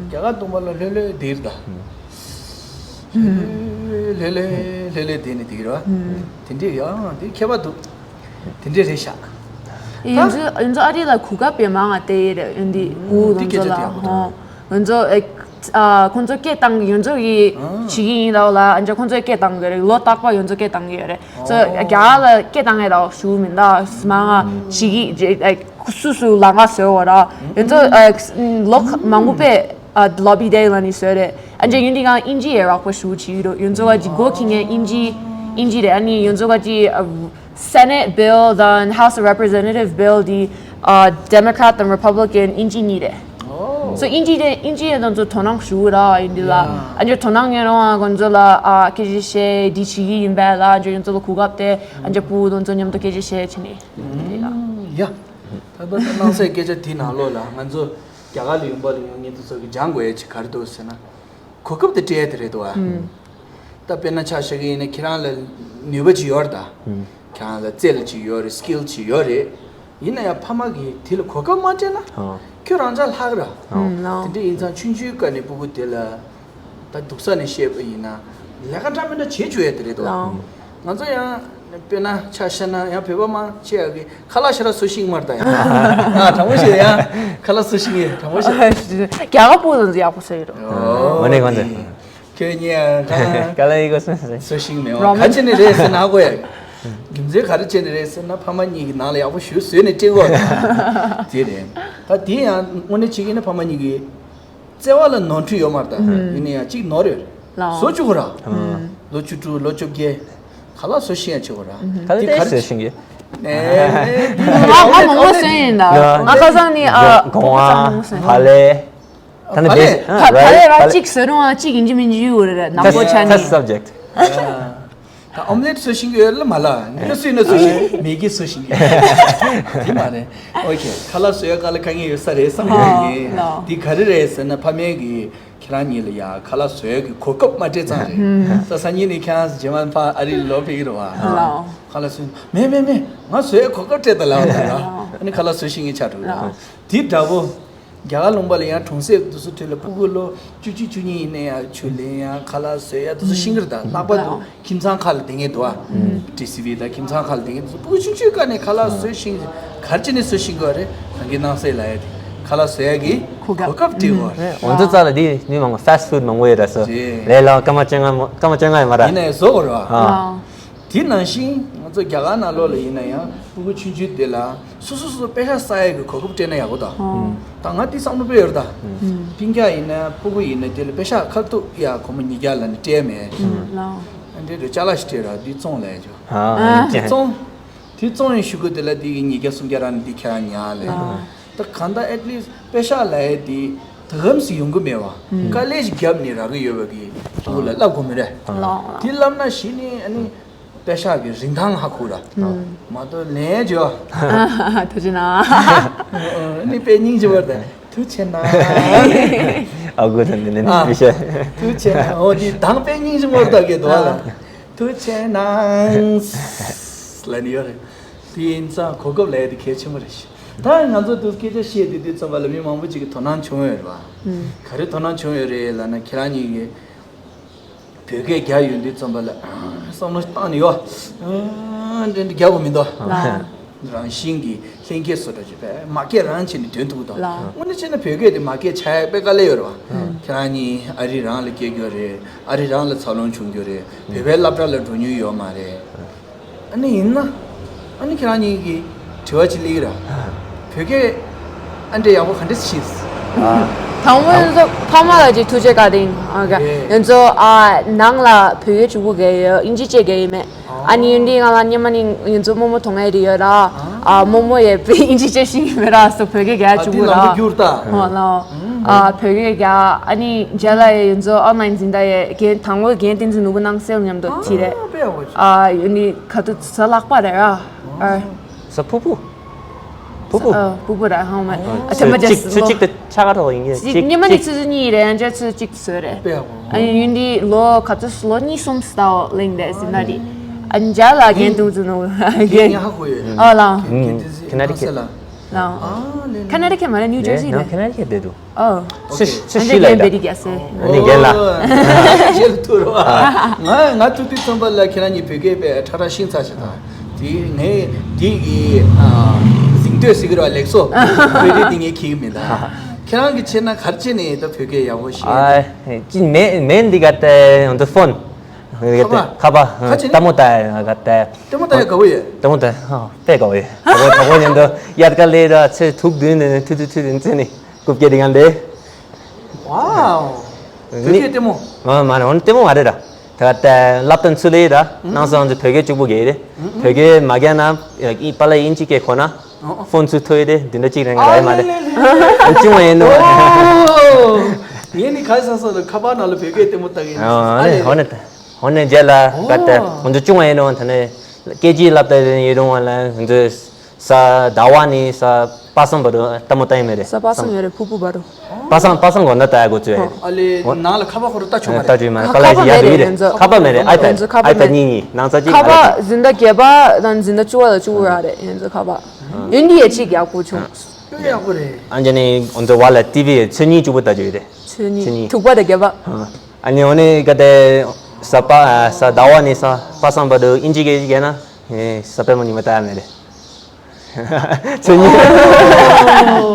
རྒྱ་གར་སྟོང་པ་ལ་ལྷོད་ལྷོད་བསྡད་རེད་ད། ལྷོད་ལྷོད་ལྷོད་ལྷོད་བསྡད་ནས་བསྡད་རེད་བ། དེ་འདྲའི་ཡང་དེ་ཁྱད་པར་འདུག་དེ་འདྲའི་རེད་ཤག་ཡིན་ཚོད་ཡིན་ཚོད་ཨ་རི་ལ་གོ་སྐབས་དཔེ་མང་ང་བལྟས་ཡོད་རེད། ཡོན་ཏི་འུ་དེ་ང་ཚོ་སྐད་ཆ་དེ་ཡག་པོ་འདུག་ལ་ང་ཚོ་ཨ་ཁོང་ཚོ་སྐད་བཏང་ཡོན་ཚོ་གི་ཨ་བྱེད་ཀྱི་ཡིན་ར་བ་ལ། ཨ་ཅག་ཁོང་ཚོས་སྐད་བཏང་གི་རེད། ལོ་རྟག་པར་ཡོན་ཚོ་སྐད་བཏང་གི་ཡོད་རེད། ཚོ་རྒྱ་གར་ལ་སྐད་བཏང་ཡས་ར་བ་ཞུ་མིན་ད་སི་མ་ང་བྱེད་ཀྱི་སུ་སུ་ལ་ང་ཟེར་བ་ར་ཡོན་ཚོ་ལོ་མང་པོ་པས་ལོ་བི་དེ་ལ་ནི་ཟེར་རེད། ཨ་ཅག་ཡོན་ཏི་གང་དབྱིན་ཇི་ཡས་རག་པ་ཞུ་བྱེད་ཀྱི་རོ། ཡོན་ཚོ་ག་ཅི་གོ་ཁྱི་ངན་དབྱིན་ཇི་དབྱིན་ཇི་རེད། ཨ་ནི་ཡོན་ཚོ་ག་ཅི། Senate bill དང་House of Representative bill དེ་ཨ་Democrat དང་Republican དབྱིན་ཇི་གཉིས་རེད། ཨོ། སོ་དབྱིན་ཇི་དེ་དབྱིན་ཇི་ཡང་ང་ཚོ་དོ་སྣང་ཞུ་གི་ར་ཡིན་དེ་ལ། ཡ། ཨ་ཅག་དོ་སྣང་ཡོད་རུང་ཨ་ཁོང་ཚོ་ལ་ཨ་སྐད་ཆ་བཤད་འདི་བྱེད་ཀྱི་ཡིན་པས་ལ། ཨ་ཅག་ཡོན་ཚོ་ལ་གོ་སྐབས་དེ་ཨ་ཅག་བུ་ང་ཚོ་མཉམ་དུ་སྐད་ཆ་བཤད་བྱས་ནས་ཡིན་དེ་ལ། ཡ། ད་ལྟ་ད་སྣང་སའི་སྐད་ཆ་དེ་ནང་ལོགས་ལ་ང་ཚོ་རྒྱ་གར་ལ་ཡོང་པ་ལ་ཡང་ངེད་ཚོ་ཚོ་གི་སྦྱང་དགོས་ཡ་ཅིག་ག་རེ་འདུག་ཟེར་ན། གོ་སྐབས་དེ་སྤྲད་ཡ་དེ་རེད་འདུག་ཨ། ད་དཔེར་ན་ཆ་བཞག་གི་ཡིན་ན་ཁྱེད་རང་ལ་ནུས་པ་ཅིག་ཡོད་རེད་ད། ཁྱེད་རང་ལ་རྩལ་ཅིག་ཡོད་རེད། skill ཅིག་ཡོད་རེད། ཡིན་ན་ཡང་ཕ་མ་གིས་དེ་ལ་གོ་སྐབས་མ་སྤྲད་ན་ཨ་ཁྱོད་རང་ཅག་ལྷག་ར། ཨ་དེ་འདྲ་ཡིན་ཙང་ཆུང་ཆུང་སྐབས་ནས་སྤུ་གུ་དེ་ལ་ད་སྡུག་ས་ནས་བཤད་པ་ཡིན་ན་ལས་ཀ་འདྲ་མི་འདྲ་བྱེད་བཅུག་ཡ་དེ་རེད་འདུག་ཨ། ང་ཚོ་ཡང་དཔེར་ན་ཆ་བཞག་ན་ཡང་བོད་པ་མང་ཆེ་བ་གིས་ཁ་ལག་ཞེ་དྲག་བཟོ་ཤེས་ཀྱི་མ་རེད་ད། ཡང་ཨ་དྲང་པོ་བཤད་ཡང་ཁ་ལག་བཟོ་ཤེས་ཀྱི་དྲང་པོ་བཤད། རྒྱ་གར་སྤུ་གུ་ཡག་པོ་བཟོ་ཡི་རོ། ཨོ་ནི་གང་ཚེ། ཁྱོད་གཉིས་ཡང་ཁ་ལག་ཡི་གོ་སོང་ཟེར། བཟོ་ཤེས་ཀྱི་མེད་པ་ག་བྱས་ནས་རེད་ཟེར་ན་ཧ་གོ་ཡ། རྒྱུ་མཚན་ག་རེ་བྱས་ནས་རེད་ཟེར་ན་ཕ་མ་གཉིས་ཀྱི་ནང་ལ་ཡག་པོ་ཞུ་བཟོས་ནས་སྤྲད་དགོས་རེད། དེ་རེད། ད་དེ་ཡང་དངོས་གནས་བྱེད་ཀྱི་ན་ཕ་མ་གཉིས་ཀྱི་བརྩེ་བ་ལ་ནོར་འཁྲུལ་ཡོད་མ་རེད་ད། ཡིན་ན་ཡང་གཅིག་ནོར་ཡོད་རེད། ལའོ། བཟོ་བཅུག་གོ་ར། ལོ་བཅུ་དྲུག་ལོ་བཅོ་བརྒྱད། ཁ་ལག་བཟོ་ཤེས་ཡ་བྱེད་དགོས་ར། ཁ་ལག་དེ་ག་རེ་བཟོ་ཤེས་ཀྱི། ང་ང་མང་པོ་བཟོས་ཡིན་ད། ང་ཁ་སང་ནི་ཨ་གོང་བ་མང་པོ་བཟོས་ཡིན། བ་ལེ། ད་ནི་བ་ལེ། བ་ལེ་ར་གཅིག་བཟོས་རུང་ཨ་གཅིག་ཡིན་གཅིག་མིན་གཅིག་ཡོད་རེད་ནང་པོ་ཆ་ནི། Test subject། ད་ཨོམ་ལེད་བཟོ་ཤེས་ཀྱི་ཡོད་ལ་མ་ལ། ངས་བཟོས་ན་བཟོ་ཤེས། མེ་གི་བཟོ་ཤེས་ཀྱི། དེ་མ་རེད། ཨོ་ཁེ། ཁ་ལག་བཟོ་ཡ་ག་ལ་དཀའ་ངལ་ཡོད་ས་རེད་བསམ་གྱི་ཡོད་ངས། དེ་ག་རེ་རེད་ཟེར་ན་ཕ་མས་ཀྱི་ཁྱེད་རང་གཉིས་ལ་ཡ་ཁ་ལག་བཟོ་ཡ་གི་གོ་སྐབས་མ་སྤྲད་ཙང་རེད། ད་སང་ཉིན་ནས་ཁྱེད་རང་རྗེས་མ་ཕ་ཨ་རི་ལ་ལོག་ཕེབས་ཀྱི་རེད་བ། ཁ་ལག་བཟོ། མེད་མེད་མེད། ང་བཟོ་ཡ་གོ་སྐབས་སྤྲད་ད་ལབ་ད་ལ། ཨ་ནི་ཁ་ལག་བཟོ་ཤེས་ངེས་ཆགས་འགྲོ་གི་རེད། དེ་འདྲ་པོ། རྒྱ་གར་ལུང་པ་ལ་ཡང་གྲོང་གསེབ་དེ་ཚོ་དུས་ལ་སྤུ་གུ་ལོ་བཅུ་གཅིག་བཅུ་གཉིས་ཡིན་ན་ཡང་ཆུ་ལེན་ཡང་ཁ་ལག་བཟོ་ཡ་དེ་ཚོ་ཤེས་ཀྱི་རེད། ད་ལྷག་པར་དུ་ཁྱིམ་ཚང་ཁག་ལ་བསྡད་མཁན་འདུག་ཨ། ཊི་སི་ཝི་དང་ཁྱིམ་ཚང་ཁག་ལ་བསྡད་མཁན་དེ་ཚོ་སྤུ་གུ་ཆུང་ཆུང་སྒང་ནས་ཁ་ལག་བཟོ་ཤེས། ག་རེ་བྱས་ནས་བཟོ་ཤེས་ཀྱི་རེད། རང་གི་སྣང་སྲིད་ལབ་ཡ་དེ་ཁ་ལག་བཟོ་ཡ་གི་གོ་སྐབས་སྤྲད་ཡོད་རེད། ང་ཚོ་རྩ་ལ་དེ་ནི་མང་པོ་ཕ་སི་ཊི་ཕུ་ཌི་མང་པོ་ཡོད་རེད། སོ་རེད། ལས་ལ་སྐར་མ་བཅོ་ལྔ་སྐར་མ་བཅོ་ལྔ་ཡོད་མ་རེད། ཡིན་ན་ཡང་བཟོ་དགོས་རེད་བ། དེ་ནང་བཞིན་ང་ཚོ་རྒྱ་གར་ནང་ལོགས་ལ་ཡིན་ན་ཡང་སྤུ་གུ་ཆུང་ཆུང་དེ་ལ་སོ་སོ་སོ་སོ་པེ་ཤག་བསགས་ཡས་ཀྱི་གོ་སྐབས་སྤྲད་ན་ཡག་པོ་འདུག་ད་ང་དེ་བསམ་བློ་སྤོས་ཡོད་རེད་ད། སྤུན་ཀྱག་ཡིན་ན་སྤུ་གུ་ཡིན་ན་དེ་ལ་པེ་ཤག་ཁ་ཐུག་ཡ་སྒོར་མོ་ཉིས་བརྒྱ་ལ་ནི་སྤྲད་མེད། ཨ་འདྲེ་འདྲ་ཅ་ལག་ཞིག་སྤྲད་ར་དེ་བཙོང་ལས་ཅོ། ཨ་ཅེ། བཙོང་། དེ་བཙོང་ཡས་ཞུ་གི་དེ་ལ་དེ་གི་ཉིས་བརྒྱ་སུམ་བརྒྱ་ར་ནི་དེ་ཁྱེར་ཉར་ལས། ད་གང་ལྟར་ཨེཊ་ལིསཊ་པེ་ཤག་ལབ་ཡས་དེ་ད་གམ་སི་ཡོང་གི་མེད་བ། དཀའ་ལས་ཞིག་བརྒྱབ་ནས་རག་གི་ཡོད་པ་གི་སྤུ་གུ་ལ་བསླབ་དགོས་མེད་རེད། ལགས། དེ་བསླབ་ན་གཞི་ནས་ཨ་ནི། པེ་ཤག་གི་རིན་ཐང་ཧ་གོ་ར། མ་གཏོགས་ལན་བརྗོད། ཐུགས་རྗེ་གནང་། ནི་དཔེ་སྙིང་རྗེ་པོ་དང་ཐུགས་རྗེ་གནང་། ཨ་གོ་ད་འདི་ནི་ཨ། པེ་ཤག་ཐུགས་རྗེ་གནང་། འོ་འདི་དང་དཔེ་སྙིང་རྗེ་པོ་དག་གི་འདུག་ལ། ཐུགས་རྗེ་གནང་། ལ་ནི་ཡོད་རེད། དེ་ཡིན་ཙང་གོ་སྐབས་ལ་ཡ་དེ་གལ་ཆེན་པོ་རེད་ཤི། ད་ང་ཚོ་དུ་སྐད་ཆ་བཤད་དུས་དུས་ཙམ་པ་ལ་མི་མང་པོ་ཅིག་གི་དོ་སྣང་བྱུང་ཡོད་རེད་བ། ག་རེ་དོ་སྣང་བྱུང་ཡོད་རེད་ལབ་ན་ཁྱེད་རང་གཉིས་ཀྱི། བོད་སྐད་རྒྱག་ཡོང་དུས་ཙམ་པ་ལ་བསམ་བློ་བཏང་ནས་ཡོད། འདྲེ་འདྲེ་རྒྱག་པ་མི་འདུག་ལགས། རང་བཞིན་གྱི་ལྷན་སྐྱེས་སུ་འདྲ་ཅིག་བས་མ་སྐད་རང་བྱས་ནས་འདོན་ཐུབ་ཀྱི་འདུག་ལགས། དངོས་གནས་བྱས་ན་བོད་སྐད་དེ་མ་སྐད་ཆགས་ཡག་དཔེ་དཀའ་ལས་ཡོད་རེད་བ། ཁྱེད་རང་གཉིས་ཨ་རི་རང་ལ་སྐྱེས་རྒྱུ་རེད། ཨ་རི་རང་ལ་འཚར་ལོངས་བྱུང་རྒྱུ་རེད། བོད་པའི་སློབ་གྲྭ་ལ་འགྲོ་མྱོང་ཡོད་མ་རེད། ཨ་ནི་ཡིན་ན། ཨ་ནི་ཁྱེད་རང་གཉིས་ཀྱིས་དྲི་བ་ཅིག་སླེབས་ར། བོད་སྐད་ཨ་འདྲས་ཡག་པོ་ག་འདྲས་ཤེས། དང་པོ་ཡོད་ཚོ་ཕ་མ་ལ་ཅིག་ཐུགས་རྗེ་བཀའ་དྲིན་ཨ་ག་ཡོད་ཚོ་ཨ་ནང་ལ་བོད་སྐད་གཅིག་པུ་གས་ཡོད། ཨིན་ཇི་བྱས་གས་ཡོད་མེད། ཨ་ནི་ཡིན་དུས་ང་ལ་སྙེ་མ་ནི་ཡོད་ཚོ་རྨོ་མོ་གདོང་ལེན་རེ་ཡོད་ར། ཨ་རྨོ་མོ་ཡས་པའི་ཨིན་ཇི་བྱས་ཤེས་ཀྱི་མེད་ར་སོ་བོད་སྐད་གས་གཅིག་པུ་ར། ཧོ་ལ། ཨ་བོད་སྐད་རྒྱག་ཨ་ནི་རྗེས་ལ་ཡ་ཡིན་ཚོ་ཨོན་ལན་འཛིན་གྲྭ་ཡ་རྒན་དང་པོ་རྒན་བསྟན་འཛིན་ནོར་བུ་སྣང་གསལ་མཉམ་དུ་དེ་རེད། ཨ་ཡོད་ནི་ག་དུ་ཚ་ལག་པ་རེད་ར། ཨ་ས་ཕུ་ཕུ། ཕུ་ཕུ། ཨ་ཕུ་ཕུ་ར་ཧང་མ་ཨ་ཚོད་ཐེམ་པ་ཅིག་རྗེས་ཚོད་ལོ་གཅིག་ཏུ་ཆ་ག་རོགས་ཡིན་གྱི་ཅིག་ཉི་མ་ནི་ཚོད་ཚོད་གཉིས་རེད། ཡང་ཅིག་ཚོད་གཅིག་ཏུ་བཟོས་རེད། ཨ་ཡོད་ནི་ལོ་ག་ཚོད་ལོ་གཉིས་གསུམ་ལྟ་བུ་གླེང་བསྡད་ཟིན་ན་རེད། ཨ་རྒྱ་ལ་རྒན་བསྟན་འཛིན་ནོར་བུ་རྒན་ཡང་ཧ་གོ་ཡོད། ཨ་ལ། ཁེ་ན་ཌི་ཁེ་ཊི། ལ། ཨ་ལེ་ལེ། ཁེ་ན་ཌི་ཁེ་མ་རེད། ཉིའུ་ཇར་སི་རེད། ཁེ་ན་ཌི་ཁེ་ཊི་རེད་འདུག་ཨོ། ཚེ་ཚེ་ཤི་ལ་ཡིན་ད། ཨ་ནི་རྒན་ལ། རྒན་ལ་ཐུག་རོགས། ང་ང་ཐུག་དུས་ཙམ་པ་ལ་ཁྱེད་རང་གཉིས་བོད་སྐད་པས་ཁྲ་ཁྲ་ཤིང་ཚ་ཞིག་དང་། དེ་ངས་དེ་གི་གཟེངས་བསྟོད་ཟེར་གི་རེད་བ། ལེགས་སོ། བོད་རིགས་དེ་ངས་ཁྱེད་ཀྱི་མིན་ད། ཁྱེད་རང་གི་ཆེད་ན་གར་ཆེ་ནས་ད་བོད་སྐད་ཡག་པོ་ཤེས། ཨ་ཅི་མེ་མེ་འདི་ག་ཏེ་འོན་ཏེ་ཕོན། ཁ་པ། ཁ་པ། ཁ་ཆེ་ནི། ལྟད་མོ་ལྟ་ཡ་ག་ཏེ། ལྟད་མོ་ལྟ་ཡ་དགའ་བོ་ཡོད། ལྟད་མོ་ལྟ་ཡ་ཧ་དཔེ་དགའ་བོ་ཡོད། དགའ་བོ་དགའ་བོ་ཉན་དུ་དབྱར་ཁ་ལས་ར་ཚེ་ཐུག་དུས་ནས་ཐུ་ཐུ་ཐུ་ཐུ་ནས་རྐུབ་སྐྱེ་དེ་གང་ལས། ཝའོ། བོད་སྐད་ལྟད་མོ། ཨ་མ་རེད། འོན་ལྟད་མོ་མ་རེད་ར། ད་ལྟ་སློབ་སྟོན་ཚུལ་ལས་ར་ནང་སོང་ཚོ་བོད་སྐད་གཅིག་པུ་གས་རེད། བོད་སྐད་མ་གས་ན་པཱ་ལགས་ཨིན་ཇི་སྐད་གོ་ན་ཕོན་ཚུ་ཐོས་ཏེ་འདི་འདྲ་གཅིག་རང་ག་རེད་མ་རེད། ཨ་ཅུང་བ་ཡིན་ནོ། ངས་ནི་ག་ས་ས་ལ་ཁ་པར་ནང་ལ་བོད་སྐད་ལྟད་མོ་ལྟ་གི་ཡིན། ཨ་ལེ་ཧོ་ནི་ཧོ་ནི་རྗེས་ལ་ག་ཏེ་ང་ཚོ་ཅུང་བ་ཡིན་ནོ། ད་ནི་སྐད་ཅིག་ལབ་ད་ཡིན་རུང་བ་ལ་ང་ཚོ། ས་ཟླ་བ་ནི་ས་པ་སངས་བར་དུ་ལྟད་མོ་ལྟ་ཡི་མེད་རེད། ས་པ་སངས་ཡོད་རེད། ཕུ་ཕུ་བར་དུ། པ་སངས་པ་སངས་གོ་ན་ལྟ་ཡ་གོ་ཚོད་རེད། ཨ་ལེ་ནང་ལ་ཁ་པར་ཁོ་ར་ལྟ་ཆོག་མ་རེད། ལྟ་ཆོག་མ་རེད། ཁ་པར་ལ་ཁ་པར་ཡ་མེད་རེད། ཡོད་རེད། ཡོད་ཚོ་ཁ་པར་ཁ་པར་མེད་རེད། ཨའི་པད་ཨའི་པད་གཉིས་གཉིས་ནང་ཚ་གཅིག་ཁ་ཨའི་པད་པད། འཛིན་གྲྭ་བརྒྱད་པ་དང་འཛིན་གྲྭ་བཅུ་པ་དང་བཅུ་དགུ་ར་རེད། ཡོད་ཚོ་ཁ་པར་ཡོད་འདི་ཡ་གཅིག་ཡག་པོ་བྱུང་། ཡག་པོ་རེད། ཨ་ཅེ་ནི་འོན་ཚོ་བ་ལ་ཊི་ཝི་ཚོད་གཉིས་བཅུ་པོ་ལྟ་རྒྱུ་ཡོད་རེད། ཚོད་གཉིས་ཚོད་གཉིས་དྲུག་པ་དང་བརྒྱད་པ། ཨ་ནི་འོ་ནི་ག་ཏེ་ས་པ་ས་ཟླ་བ་ནི་ས་པ་སངས་བར་དུ་ཨིན་ཇི་སྐད་ཅིག་ཡོད་ན། ངས་ས་པད་མ་ཉི་མ་ལྟ་ཡ་མེད་རེད། ཚོད་གཉིས།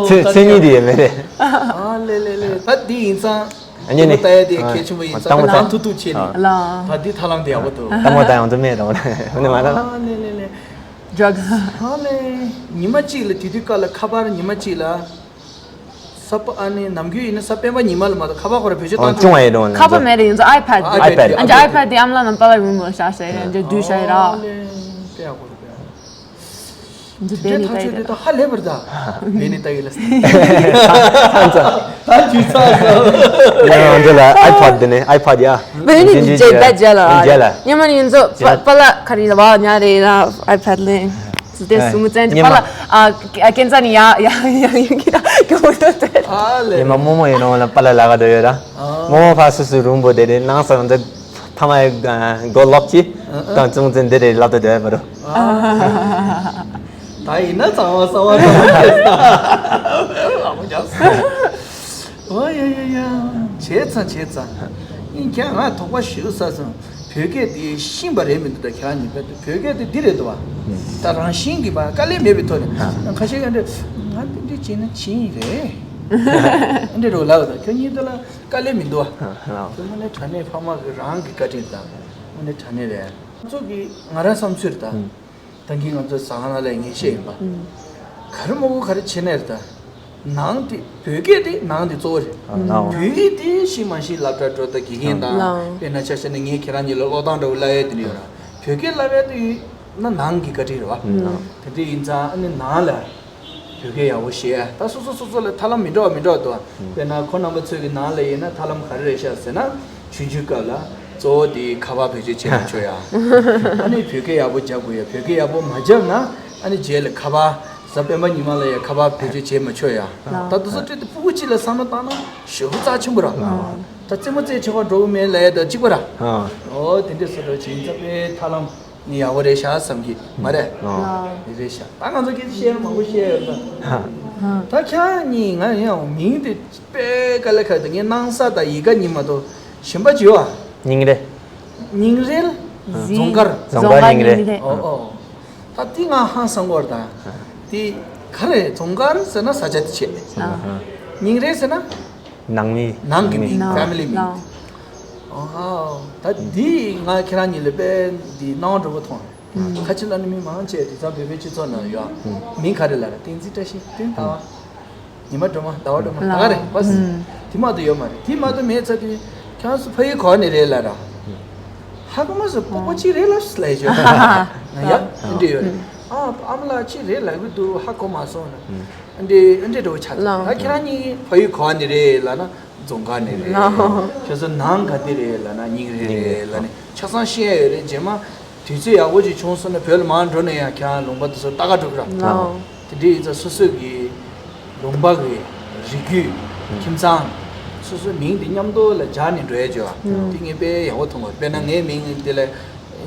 ཚོད་ཚོད་གཉིས་དེ་ཡང་མེད་རེད། ཨ་ལེ་ལེ་ལེ། ད་འདི་ཡིན་ཙང་། ཨ་ནི་ནི། ལྟ་ཡ་དེ་གལ་ཆེན་པོ་ཡིན་ཙང་ལྟད་མོ་ལྟ་ལམ་ཐུག་ཐུག་བྱས་ནས། ལ། ད་འདི་ཐབས་ལམ་དེ་ཡག་པོ་འདུག་ལྟད་མོ་ལྟ་ཡོང་དུ་མེད་རེད། འོ་ནི་མ་ལ། ཨ་ལེ་ལེ་ལེ། ཌྲག་སི། ཨ་ལེ། ཉི་མ་གཅིག་ལ་དེ་དུས་ཀ་ལ་ཁ་པར་ཉི་མ་གཅིག་ལ། ས་པ་ཨ་ནི་ནམ་རྒྱུན་ཡིན་ན་ས་པད་མ་ཉི་མ་ལ་མ་གཏོགས་ཁ་པར་ཁོ་ར་བེད་སྤྱོད་ཨོ་བཏང་ཆུང་བ་ཡིན་རུང་ཁ་པར་མེད་རེད། ཡིན་ཙང་ཨའི་པད། ཨའི་པད། ཨ་ཅེ་ཨའི་པད་དེ་ཨམ་ལ་ནང་པཱ་ལགས་རུམ་ལ་བཞག་ཟེར་ཡང་ཅེ་བསྡུས་བཞག་ཡིན་ར། ཨ་ལེ། དཔེ་ཡག་པོ་རེད། དཔེ་ཡག་པོ། འདི་འདྲའི་ཐག་གཅོད་དེ་ད་ཧ་ལས་པར་ད། བེ་ནི་ཏ་གི་ལ། ཚང་ཚང་། ད་དུས་ཚང་ཚང་། ཡང་འདི་ལ་ཨའི་པད་དེ་ནི་ཨའི་པད་ཡ། བེ་ནི་འདི་རྗེས་ད་རྗེས་ལ་ར། རྗེས་ལ། ཉི་མ་ནི་ཡིན་ཙོ་པཱ་ལགས་ག་རེ་ལ་བ་ཉ་རེ་ལ་ཨའི་པད་ལེན། ཙུ་ཏེ་སུ་མུ་ཙན་ཉི་མ། པཱ་ལགས་ཨ་ཀེན་ཙ་ནི་ཡ་ཡ་ཡ་ཡ་ཡ་ཀྱོ་ཏོ་ཏེ། ཨ་ལེ། ཉི་མ་རྨོ་མོ་ཡིན་ནོ་ལ་པཱ་ལགས་ལ་ག་དོ་ཡོད་ར། རྨོ་མོ་ཕ་སུ་སུ་རུམ་བོ་དེ་རེད། ནང་ས་འདི་ཕ་མ་ཡི་མགོ་ལོག་ཅི། དང་ཙུང་ཙན་འདི་རེད་ལབ་དོ་དོ་ཡོད་པ་རུ། ད་ཡིན་ན་ཚང་མ་གསང་བ་ཚང་མ་ཁྱེད་ས། ཨ་མོ་རྒྱབ་ ཨོ་ཡ་ཡ་ཡ། བྱས་ཙང་བྱས་ཙང་། ཡིན་ཀྱང་ང་དོགས་པ་ཞིག་ཟ་སོང་། བོད་སྐད་དེ་ཤེས་པ་རེད་མི་འདུག་ད་ཁྱེད་རང་གཉིས་བོད་སྐད་དེ་འདི་རེད་འདུག་བ། ད་རང་བཞིན་གྱིས་བ་དཀའ་ལས་མེད་པའི་ཐོག་ནས་ཁ་ཤས་ཀྱང་འདྲ། ང་འདི་འདྲ་བྱས་ན་བྱིན་རེད། འདི་འདྲ་རོ་ལབ་ད་ཁྱོད་གཉིས་དེ་ལ་དཀའ་ལས་མི་འདུག་བ། དེ་མ་ནས་དྲ་གནས་ཕ་མ་གི་རང་གི་བཀའ་དྲིན་དང་། དེ་མ་ནས་དྲ་གནས་རེད། ང་ཚོ་གི་ང་རང་བསམ་ཚུལ་རེད་ད། ད་གིན་ང་ཚོ་ཟ་ཁང་ནང་ལ་ངས་བཤད་ཡིན་པ། ག་རེ་མོ་གོ་ག་རེ་བྱེད་ནས་རེད་ད། ནང་དེ་བོད་སྐད་དེ་ནང་དེ་གཙོ་བོ་རེད། ནང་བོད་ཡིག་དེ་ཤེས་མ་ཤེས་སློབ་གྲྭ་འགྲོ་ད་དགེ་རྒན་དང་། དཔེར་ན་ཆ་བཞག་ན་ངས་ཁྱེད་རང་གཉིས་ལ་ཀློག་སྟངས་འདྲ་བོ་བསླབ་ཡས་དེ་འདྲ་ཡོད་ར། བོད་སྐད་བསླབ་ཡས་དེ་ཡོད་ན་ནང་གི་བཀའ་དྲིན་རེད་བ། དེ་འདྲ་ཡིན་ཙང་ཨ་ནི་ནང་ལ་བོད་སྐད་ཡག་པོ་བཤད་ཡ། ད་སོ་སོ་སོ་སོ་ལ་ཐབས་ལམ་མི་འདྲ་བ་མི་འདྲ་བ་འདུག་དཔེར་ན་ཁོ་རྣམ་པ་ཚོའི་གི་ནང་ལ་ཡིན་ན་ཐབས་ལམ་ག་རེ་རེད་ཤག་ཟེར་ན། ཆུང་ཆུང་སྐབས་ལ་གཙོ་བོ་དེ་ཁ་པར་བེད་སྤྱོད་བྱེད་མ་ཆོག་ཡ། ཨ་ནི་བོད་སྐད་ཡག་པོ་རྒྱབ་དགོས་ཡ། བོད་སྐད་ཡག་པོ་མ་རྒྱབ་ན་ཨ་ནི་རྗེས་ལ་ཁ་པར་གཟའ་སྤེན་པ་ཉི་མ་ལ་ཡ་ཁ་པར་བེད་སྤྱོད་བྱེད་མ་ཆོག་ཡ། ད་དུ་སོ་སྤྲེལ་དུ་སྤུ་གུ་གཅིག་ལ་བསམ་བློ་བཏང་ན་ཞེ་པོ་རྩ་ཆེན་པོ་ར། ད་རྩེད་མོ་རྩེད་ཆོག་ག་འགྲོ་གི་མེད་ལ་ཡ་ད་གཅིག་པ་ར། ཨོ་དེ་འདྲ་སོ་འགྲོ་བྱེད་ཡིན་ཙང་དཔེ་ཐབས་ལམ་ནི་ཡག་པོ་རེད་ཤག་བསམ་གི་མ་རེད། ཨོ་རེད་ཤག་ད་ང་ཚོ་སྐད་ཆ་བཤད་ན་མང་པོ་བཤད་ཡོད་ད། ད་ཁྱེད་གཉིས་ང་ཡང་མིང་དེ་དཔེ་དཀའ་ལས་ཁག་དེ་ངའི་སྣང་ས་དང་ཡི་ག་གཉིས་མ་གཏོགས་གཞན་པ་ཅི་ཡོད་ཨ། སྙིང་རེ། སྙིང་རེ་ལ། རྫོང་དཀར། རྫོང་དཀར་སྙིང་རེ། ཨོ་ཨོ། ད་དེ་ང་ཧང་སང་གོ་ར་ད། དེ་ག་རེ་རྫོང་དཀར་ཟེར་ན་ས་ཆ་དེ་བྱེད། སྙིང་རེ་ཟེར་ན། ནང་མི། ནང་གི་མིང་། ཕེ་མི་ལི་མིང་། ཨོ་ཧ། ད་དེ་ང་ཁྱེད་རང་གཉིས་ལ་དཔེ་དེ་སྣང་བ་འགྲོ་བ་མཐོང་། ཁ་ཆེ་ལ་ནི་མི་མང་ཆེ་དེ་ཚང་བོད་པའི་སྤྱི་ཚོགས་ནང་ཡོད། མིང་ག་རེ་ལབ་ར། བསྟན་འཛིན་བཀྲ་ཤིས། བསྟན་ཟླ་བ། ཉི་མ་སྒྲོལ་མ། ཟླ་བ་སྒྲོལ་མ། ད་ག་རེ་བ། དེ་མ་གཏོགས་ཡོད་མ་རེད། དེ་མ་གཏོགས་མེད་ཚ་དུས་ཁྱེད་རང་ཚོ་ཕ་ཡུལ་ག་བ་ནས་རེད་ལབ་ར། ཧ་གོ་མ་སོང་། སྤོ་བོ་གཅིག་རེད་ལབ་ལབ་ཡོད། ཡ་འདི་ཡོད་རེད། ཨ་ཨ་མ་ལགས་གཅིག་རེད་ལབ་གི་འདུག་ཧ་གོ་མ་སོང་ན། འདི་འདི་འདྲ་བོ་ཆགས་ཚར། ད་ཁྱེད་རང་གཉིས་ཕ་ཡུལ་ག་བ་ནས་རེད་ལབ་ན། རྫོང་དཀར་ནས་རེད། ཁྱོད་ཚོ་ནང་ག་དེ་རེད་ལབ་ན་སྙིང་རེ་རེད་ལབ་ནས་ཆ་ཚང་ཤེས་ཡ་ཡོད་རེད། རྗེས་མ་དུས་ཚོད་ཡག་པོ་ཅིག་བྱུང་སོང་ན་བོད་ལ་མར་འགྲོ་ན་ཡང་ཁྱེད་རང་ལུང་པ་དེ་ཚོ་ལྟ་ག་འགྲོ་གི་ར། དེ་འདྲ་ཡིན་ཙང་སོ་སོ་གི་ལུང་པ་གི་རིགས་རྒྱུད་ཁྱིམ་ཚང་སོ་སོའི་མིང་དེ་མཉམ་དུ་ལ་སྦྱར་ནས་འགྲོ་ཡ་བྱོས་ཨ། དེ་ངས་དཔེ་ཡག་པོ་མཐོང་བ། དཔེར་ན་ངའི་མིང་དེ་ལ་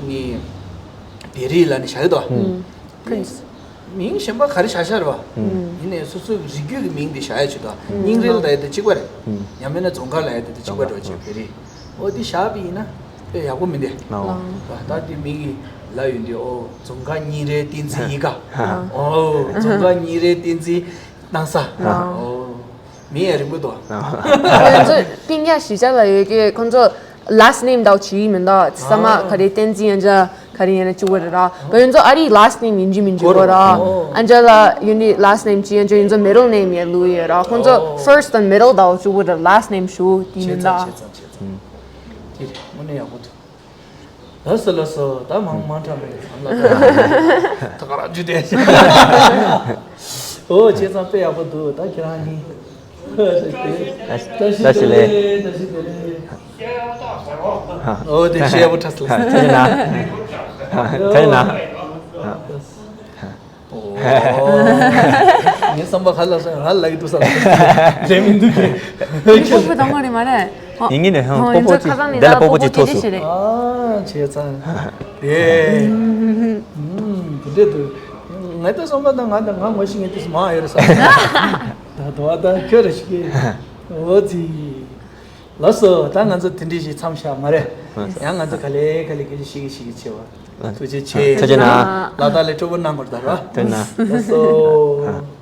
ངས་བེ་རི་ལབ་ནས་བཞག་གི་འདུག་ཨ། Prince། མིང་གཞན་པ་ག་རེ་བཞག་བཞག་རེད་བ། ཡིན་ནའི་སོ་སོའི་རིགས་རྒྱུད་ཀྱི་མིང་འདི་བཞག་ཡ་ཆེད་དུ་སྙིང་རལ་ལབ་ཡ་དེ་གཅིག་པ་རེད། ཡང་མིན་ན་རྫོང་དཀར་ལབ་ཡ་དེ་དེ་གཅིག་པ་འགྲོ་ཆེད་བེ་རི། འོ་འདི་བཞག་པ་ཡིན་ན་དཔེ་ཡག་པོ་མི་འདུག་ད་འདི་མིང་གི་ལབ་ཡོང་དུས་ཨོ་རྫོང་དཀར་སྙིང་རལ་བསྟན་འཛིན་ཡིན་ག་ཨོ་རྫོང་དཀར་སྙིང་རལ་བསྟན་འཛིན་སྣང་ས། ཨོ། མིང་ཡང་རིང་པོ་འདུག་ཁོང་ཚོ་སྤུན་ཀྱག་གཞིས་ཆགས་ལ་ཡོད་ཀྱི་ཁོང་ཚོ་last name དག་བྱེད་ཀྱི་མི་འདུག་ཚང་མ་ག་རེ་བསྟན་འཛིན་ཡང་འཇག་ག་རེ་ཡིན་ན་གཅིག་པ་རེད་ར། ཁོ་ཡིན་ཚོ་ཨ་རིའི་last name ཡིན་གཅིག་མིན་གཅིག་གོ་ར། ཨ་འཇག་ལ་ཡིན་ནི་last name གཅིག་ཡང་འཇག་ཡིན་ཚོ་middle name ཡང་ལུག་ཡོད་ར། ཁོང་ཚོ་first དང་middle དག་གཅིག་པ་རེད། last name ཞུ་དེ་མི་འདུག་དེ་དངོས་གནས་ཡག་པོ་འདུག་ལགས་སོ་ལགས་སོ། ད་མང་མང་དྲགས་མེད། ཨ་ལ་ད་ག་རང་རྒྱུ་དེ། ཨོ་བྱས་ཙང་དཔེ་ཡག་པོ་འདུག་ད་ཁྱེད་རང་གཉིས། བཀྲ་ཤིས་བདེ་ལེགས། བཀྲ་ཤིས་བདེ་ལེགས། ཨོ་དེ་བཤད་པོ་ཁྲ་སི་ལ། ཐ་ན། ཐ་ན། ངའི་བསམ་པ་ཧ་ལ་སོང་ཧ་ལ་གི་འདུག་བསམ། རེད་མི་འདུག་གི། ཁྱོད་ཁོ་དང་མ་རེད་མ་རེད། ཡིན་གྱི་ནས་ཧང་སྤོ་བོ་ཅིག་འདི་ལ་སྤོ་བོ་ཅིག་ཐུག་སོང་། ཨ་བྱས་ཙང་། དེ། ཨུམ་དེ་འདྲས་འདུག་ང་ད་བསམ་པ་ད་ང་ད་ང་ངོ་ཤེས་མཁན་དེ་མང་ཡོད་རེད་བསམ། ད་དུ་བ་ད་ཁྱོད་རེ་ཞིག་གིས། འོ་ཙི། ལགས་སོ། ད་ང་ཚོ་དེ་འདྲས་ཞིག་མཚམས་བཞག་མ་རེད། ཡང་ང་ཚོ་ག་ལེ་ག་ལེ་སྐད་ཆ་བཤད་ཀྱི་བཤད་ཀྱི་བྱེད་པ། ཐུགས་རྗེ་ཆེ། ཐུགས་རྗེ་གནང་། ལག་བརྡ་ལས་སྤྲོ་པོ་གནང་དགོས་ད་ར། ཐུགས་རྗེ་གནང་། ལགས་སོ།